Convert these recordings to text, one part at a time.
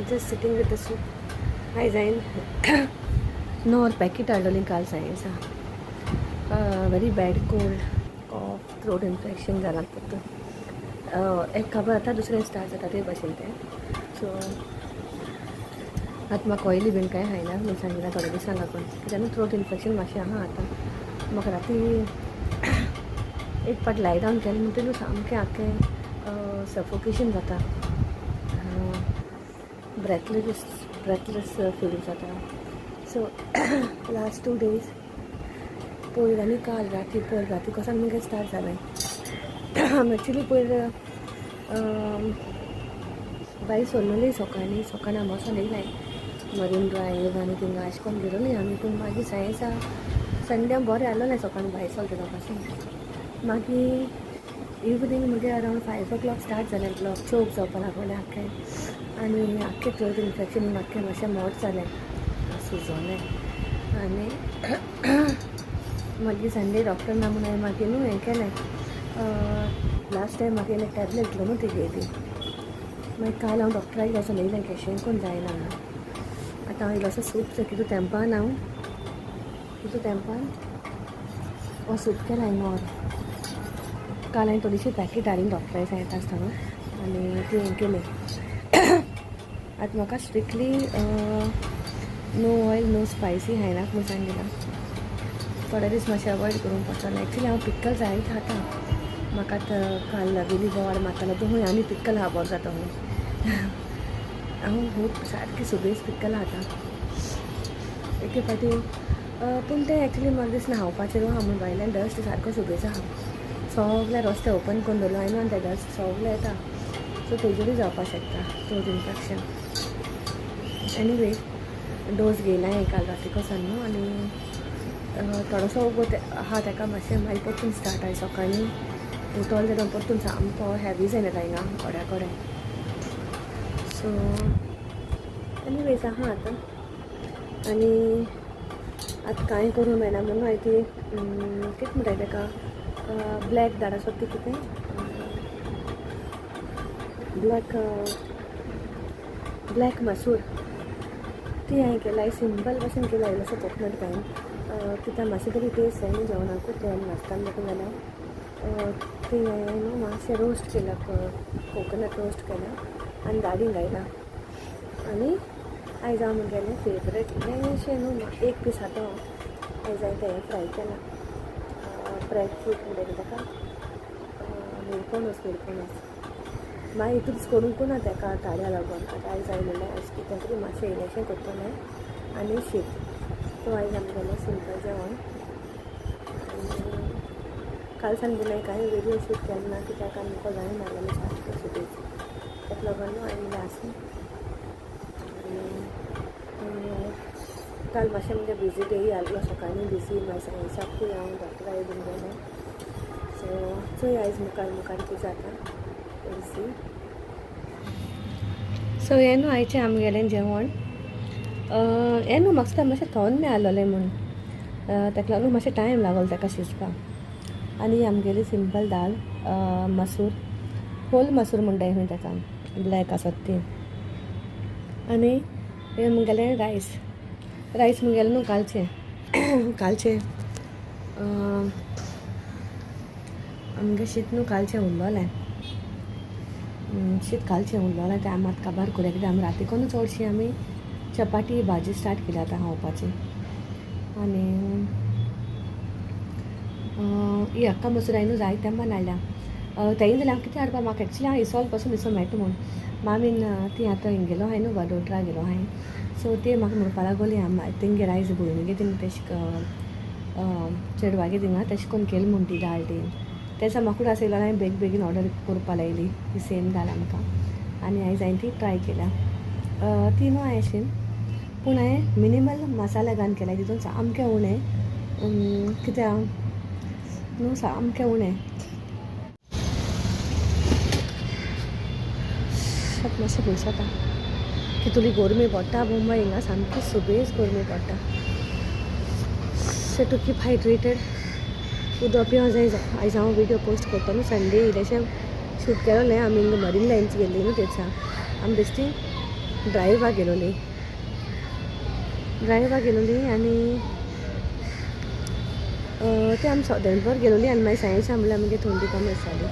Just sitting with the soup. आयज हांवें नोर packet हाडलोली काल सायन्सा. Very bad cold, cough, throat infection जालां परतून. एक खबर आतां दुसरें स्टार्ट जाता ते भाशेन तें. सो आतां म्हाका ऑयली बीन कांय खायना म्हूण सांगिलां थोडे दिसां लागून, कित्याक न्हू थ्रोट इन्फेक्शन मातशें आहा. आतां म्हाका राती एक फावट लाय डावन केलें म्हणटकीर सामकें आख्खें सफोकेशन जाता, ब्रेथलेस ब्रेथलेस फील जाता. सो लास्ट 2 डेज, पयर आनी काल राती, पयर राती कोसान मुगे स्टार्ट जालें. आमी एक्चुली पयर भायर सरलेली सकाळीं सकाळीं आमी वचोन येयलाय मरीन ड्रायव्ह आनी थिंगा अशें करून गेलोली आमी. पूण मागीर सायन्सा संडे बरें आसलोलें सकाळीं भायर सरलें तेन्ना पासून. मागीर इवनींग मुगे अरावंड 5 ओ क्लॉक स्टार्ट जालें, ब्लॉक चोक जावपा लागलें आख्खें आनी आख्खें थ्रोट इन्फेक्शन, आख्खें मातशें मोट जालें, सुजोलें. आनी मागीर संडे डॉक्टर ना म्हणून हांवें मागीर न्हू हें केलें. लास्ट टायम म्हाका एक टॅबलेट दिलो न्हू ती घेयली. मागीर काल हांव डॉक्टराक वचोन येयलें, केशें कोण जायना म्हणून. आतां हांव इल्लोसो सूप कितू तेंपान, हांव कितू तेंपान हो सूप केला हांवें नोर. काल हांवें थोडीशी पॅकेट हाडली डॉक्टरा सांगता आसतना आनी ती हें केलें. आतां म्हाका strictly no oil, no spicy खायनाक म्हूण सांगिलां. थोडे दीस मातशें अवॉयड करूंक पडटलें. एक्चुली हांव पिक्कल जायत खाता. म्हाका आतां काल वेली बोवाळ मारतालो तो खंय आनी पिक्कल हा, बरो जाता खंय. हांव खूब सारकें सुबेज पिक्कल खाता एके फावटी. पूण तें एक्चुली म्हाका दिसना खावपाचेर आहा म्हूण. भायल्यान डस्ट सारको सुबेज आहा, सगळे रस्ते ओपन करून दवरलो हांवें आनी ते डस्ट सगळे येता. सो तेजेरूय जावपाक शकता थ्रोट इन्फेक्शन. एनिवे, डोस घेयला हांवें काल राती कोसान न्हू आनी थोडोसो वगत आहा ताका मातशें. मागीर परतून स्टार्ट आय सकाळीं उठोल जाल्यार परतून सामको हेवी जायना हिंगा घोड्या कडेन. सो एनिवेज, आहा आतां आनी आतां कांय करूं मेळना म्हणून हांवें ती कितें म्हणटाय ताका, ब्लॅक दाळ आसता ती, कितें, ब्लॅक ब्लॅक मसूर, ती हांवें केला. सिंपल भाशेन केला, इल्लोसो कोकोनट घालून, कित्याक मातशें तरी टेस्ट जाय न्हू जेवणाकूच, तेल नासता देखून जाल्यार. ती हांवें न्हू मातशें रोस्ट केला, कोकोनट रोस्ट केला आनी दाळी घायला. आनी आयज हांव म्हगेलें फेवरेट इल्लेंशें न्हू एक पीस हातो आयज हांवें तें फ्राय केलां, ब्रेड फ्रूट म्हणटा ताका, निरपणस. निरपणस मागीर इतू दीस करूंक ना ताका ताळ्या लागून. आतां आयज हांवें म्हणलें, आयज कितें तरी मातशें इल्लेंशें करतलें आनी शीत. सो आयज आमगेलें सिंपल जेवण. आनी काल सान बीन कांय व्हिडियो शूट केलें ना, कित्याक आनी म्हाका जायना नासलेलें सारकें सुबेज. ताका लागून न्हू हांवें म्हणलें आसूं. आनी काल मातशें म्हणजे बिजी डे आहलो, सकाळीं बिजी, मागीर सायन्साकूय हांव डॉक्टरा बीन गेलें. सो चोय आयज मुखार मुखार कितें जाता, सी. सो हें न्हू आयचें आमगेलें जेवण. हें न्हू म्हाका दिसता मातशें थंड आसलोलें म्हूण ताका लागून मातशें टायम लागलो ताका शिजपाक. आनी आमगेली सिंपल दाल, मसूर, होल मसूर म्हणटाय खंय ताका, ब्लॅक आसत ती. आनी हें म्हगेलें रायस. रायस म्हगेलें न्हू कालचें कालचें आमगे शीत न्हू कालचें उरलोलें. शीत कालचें उरलोलें तें आमी आतां काबार करुया, कित्याक आमी रातीकोनू चडशी आमी चपाटी भाजी स्टार्ट केली आतां खावपाची. आनी ही अक्का मसूर हांवें न्हू जायते तेंपान हाडल्या. तेंय जाल्यार हांव कितें हाडपा, म्हाका एक्चुली हांव इसोल पासून इसोल मेळटा म्हूण मामीन ती आतां हिंग गेलो हांवें न्हू, वडोदरा गेलो हांवें. सो ती म्हाका म्हणपा लागोली, तेंगे आयज भयणीगे थिंग तेश चेडवागे थिंगा तेशें करून केली म्हूण ती दाळ ती. तेचा म्हाका आसयलो, हांवें बेग बेगीन ऑर्डर करपा लायली ही सेम दाळ आमकां आनी आयज हांवें ती ट्राय केल्या. ती न्हू हांवें अशी, पूण हांवें मिनिमल मसाला घालून केल्या तितून, सामकें उणें, कित्याक न्हू सामकें उणें. मातशें पयस जाता कितली गरमी पडटा मुंबय हिंगा, सामकी सुबेज गरमी पडटा. सो टू कीप हायड्रेटेड, उदक पिवंक जाय. आयज हांव व्हिडियो पोस्ट करता न्हू, संडे इल्लेशें शूट केलोलें. आमी हिंगा मरीन लायन्स गेल्ली न्हू, तेचा आमी बेश्टी ड्रायव्हा गेलोली, ड्रायव्हा गेलोली आनी ते आमी दनपार गेलोली आनी मागीर सायन्सा म्हणल्यार आमगे थंडी कमी आसताली.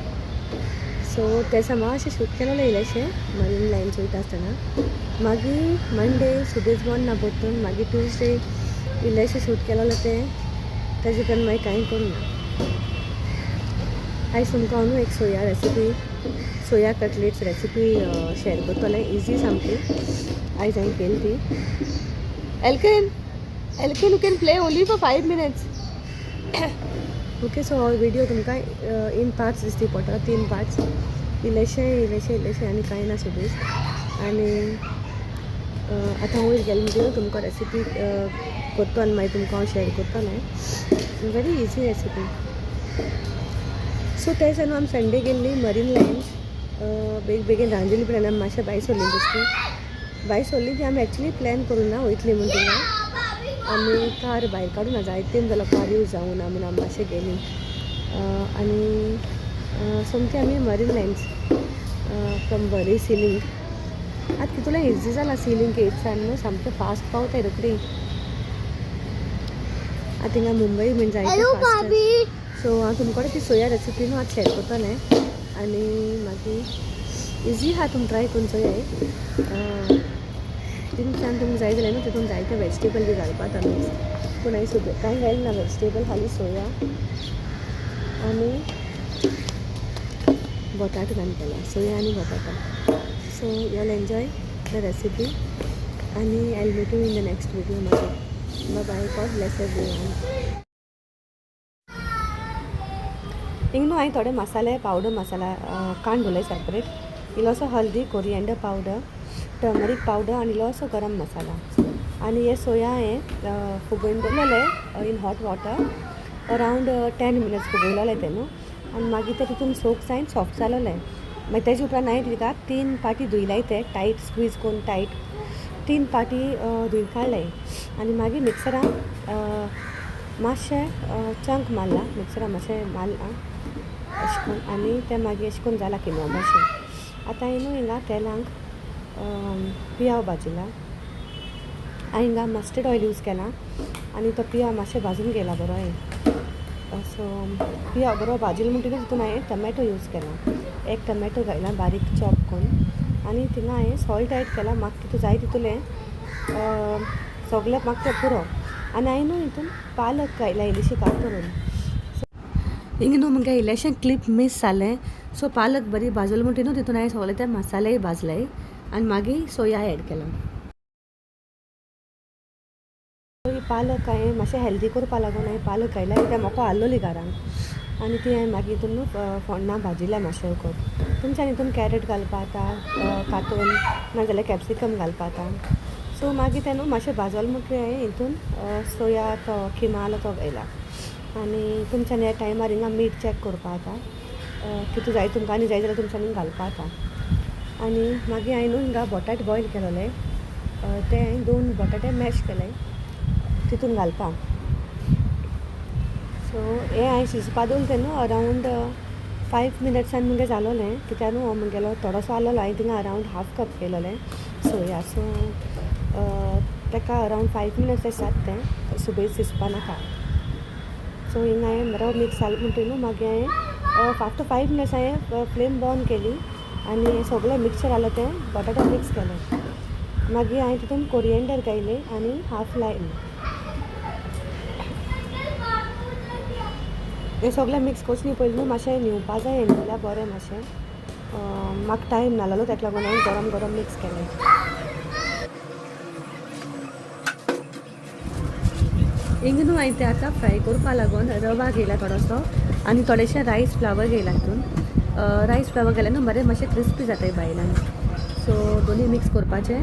सो ते दिसा मातशें शूट केलेलें इल्लेशें मरीन लायन्स वयता आसतना. मागीर मंडे सुबेज बंद ना परतून, मागीर ट्यूजडे इल्लेशें शूट केलेलें तें, तेजे उपरांत मागीर कांय करूं ना. आयज तुमकां हांव न्हू एक soya recipe, soya cutlets recipe share करतलें. इजी सामकी, आयज हांवें केली ती. एल्केन, एल्केन, you can play only for 5 minutes, okay? So हो व्हिडिओ तुमकां इन पार्ट्स दिसती पडटलो, तीन पार्ट्स. इल्लेशे इल्लेशे इल्लेशे आनी कांय ना सुबेज. आनी आतां वयर गेले म्हणटकीर तुमकां रेसिपी करतो आनी मागीर तुमकां हांव शेअर करतलें. Very easy recipe. So ते दिसा न्हू आमी संडे गेल्ली मरीन लायन्स. बेग बेगीन रांदली पण आमी मातशें भायर सरली बेश्टी भायर सरली ती. आमी एक्चुली प्लॅन करूं ना वयतली म्हूण थिंगा. आमी कार भायर काडूं ना, जायते तेंप जालो कार यूज जावं ना म्हूण आमी मातशें गेलीं आनी सोमती आमी marine lines from Worli sea link. आतां कितलें इजी जालां सी लिंक येयसान न्हू, सामकें फास्ट पावताय रोखडी. आतां थिंगा मुंबय म्हण जायते फास्ट. सो हांव तुमकां ती सोया रेसिपी न्हू आतां शेअर करतलें आनी मागीर इजी आहा, तुमी ट्राय करून चोयाय. तितून तुमकां जाय जाल्यार न्हू तितून जायते वेजिटेबल बी घालपा आमी, पूण हांवें सुद्दां कांय घायलें ना वेजिटेबल, खाली सोया आनी बटाट घालून केला, सोया आनी बटाटा. So you all enjoy the recipe आनी I meet you in the next video. मागीर bye, God bless everyone. हिंग न्हू हांवें थोडे मसाले, पावडर मसाला काडून दवरले सेपरेट. इल्लोसो हल्दी, कोरिएंडर पावडर, टर्मरीक पावडर आनी इल्लोसो गरम मसाला. आनी हे सोया हांवें फुगोवन दवरलेले in hot water around 10 minutes फुगयलेले ते न्हू, आनी मागीर ते तितून सोक जायन सॉफ्ट जालोले. मागीर तेजे उपरांत हांवें तिका तीन पाटी धुयलाय, ते टायट स्क्वीज करून टायट तीन पाटी धुयन काडले आनी मागीर मिक्सरान मातशें चंक मारला, मिक्सरान मातशें मारलां अशें करून आनी तें मागीर अशें करून जालां किनवा भाशेन. आतां हांवें न्हू हिंगा तेलांक पियाव भाजिला. हांवें हिंगा मस्टर्ड ऑयल यूज केला आनी तो पियाव मातशें भाजून गेला बरो हांवें. सो पियाव बरो भाजिलो म्हणटकीर तितून हांवें टमॅटो यूज केला, एक टमॅटो घायला बारीक चॉप करून आनी थिंगा हांवें सॉल्ट एड केला, म्हाका कितें जाय तितूलें सगळें म्हाका तें पुरो. आनी हांवें न्हू हितून पालक घायला इल्लीशी कातरून. हिंगा न्हू मुगे इल्लेशें क्लिप मीस जालें. सो पालक बरी भाजलो म्हणटकीर न्हू तितून हांवें सगळे ते मसालेय भाजले आनी मागीर सोया एड केला. ही पालक हांवें मातशें हेल्दी करपा लागून हांवें पालक घायला कित्याक म्हाका आसलोली घरान आनी ती हांवें मागीर हितून न्हू फोण्णां भाजिल्या मातशें वखद. तुमच्यान हितून कॅरट घालपा जाता कातून, नाजाल्यार कॅप्सिकम घालपा जाता. सो मागीर तें न्हू मातशें भाजल म्हणटकीर हांवें हितून सोया तो किमा आसलो तो घायला. आनी तुमच्यान ह्या टायमार हिंगा मीठ चॅक करपा जाता, कितू जाय तुमकां आनी जाय जाल्यार तुमच्यांनी घालपा जाता. आनी मागीर हांवें न्हू हिंगा बटाट बॉयल केलोले, ते हांवें दोन बटाटे मॅश केले तितून घालपा. सो हें हांवें शिजपा दवरलें तें न्हू अरावंड 5 मिनट्सान मुगे जालोलें, कित्याक न्हू हो मुगेलो थोडोसो आसलेलो. हांवें थिंगा अरावंड हाफ कप केलोलें सोया. सो ताका अरावंड 5 मिनट्स आसात, तें सुबेज शिजपा नाका. सो हिंगा हांवें बरो मिक्स जालो म्हणटकीर न्हू मागीर हांवें आफ्टर 5 मिनट्स हांवें फ्लेम बंद केली आनी सगळें मिक्सचर आसलो तें बटाटा मिक्स केलें. मागीर हांवें तितून कोरियंडर घायलें आनी हाफ लायम. हें सगळें मिक्स करचे न्ही पयलीं न्हू मातशें न्हिवपा जाय, जाल्यार बरें मातशें. म्हाका टायम नासलेलो, ताका लागून हांवें गरम गरम मिक्स केलें. हिंगा न्हू हांवें तें आतां फ्राय करपा लागून रवा घेयला थोडोसो आनी थोडेशें रायस फ्लावर घेयला. हितून रायस फ्लावर घाल्यार न्हू बरें मातशें क्रिस्पी जाता भायल्यान. सो दोनूय मिक्स करपाचें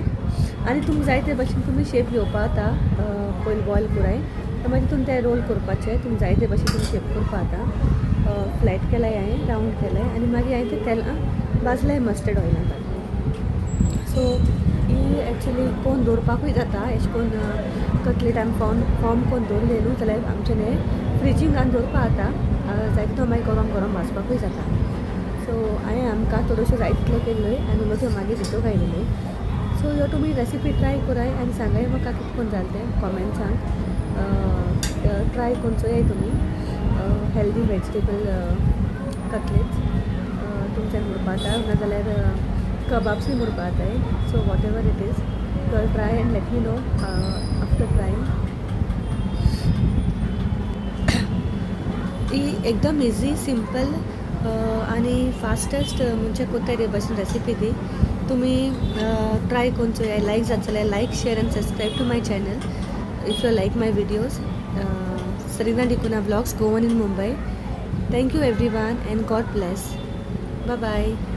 आनी तुमकां जाय ते भशेन तुमी शेप घेवपा जाता. पयलीं बॉयल कराय, मागीर तितून ते रोल करपाचे, तुमकां जाय ते भशेन तुमी शेप करपा जाता. फ्लॅट केलाय हांवें, रावंड केलाय आनी मागीर हांवें ते तेलां भाजलाय मस्टर्ड ऑयलान. सो ही एक्चुली कोण दवरपाकूय जाता, अशें करून कटलेट आमी फॉर्म फॉर्म करून दवरले न्हू जाल्यार आमचें हें फ्रिजींग घालून दवरपा जाता, जाय तितू मागीर गरम गरम भाजपाकूय जाता. सो हांवें आमकां थोड्योश्यो जाय तितल्यो केल्ल्यो आनी उरल्यो त्यो मागीर भितर घायलेल्यो. सो ह्यो तुमी रेसिपी ट्राय कराय आनी सांगाय म्हाका कितें करून जालें तें कॉमेंट्सांक. ट्राय करून चोयाय तुमी हेल्दी वेजिटेबल कटलेट्स तुमच्यान म्हणपा जाता, नाजाल्यार कबाब्सूय म्हणपा जाताय. So whatever it is, you all try and let me know after trying. ही एकदम इजी, सिंपल आनी फास्टेस्ट म्हणजे कोत्ताय ते भाशेन रेसिपी ती. तुमी ट्राय करून चोया. लायक जात जाल्यार like, share and subscribe to my channel if you like my videos. Sarina D'Cunha vlogs, Goan in Mumbai. Thank you everyone and God bless. Bye bye.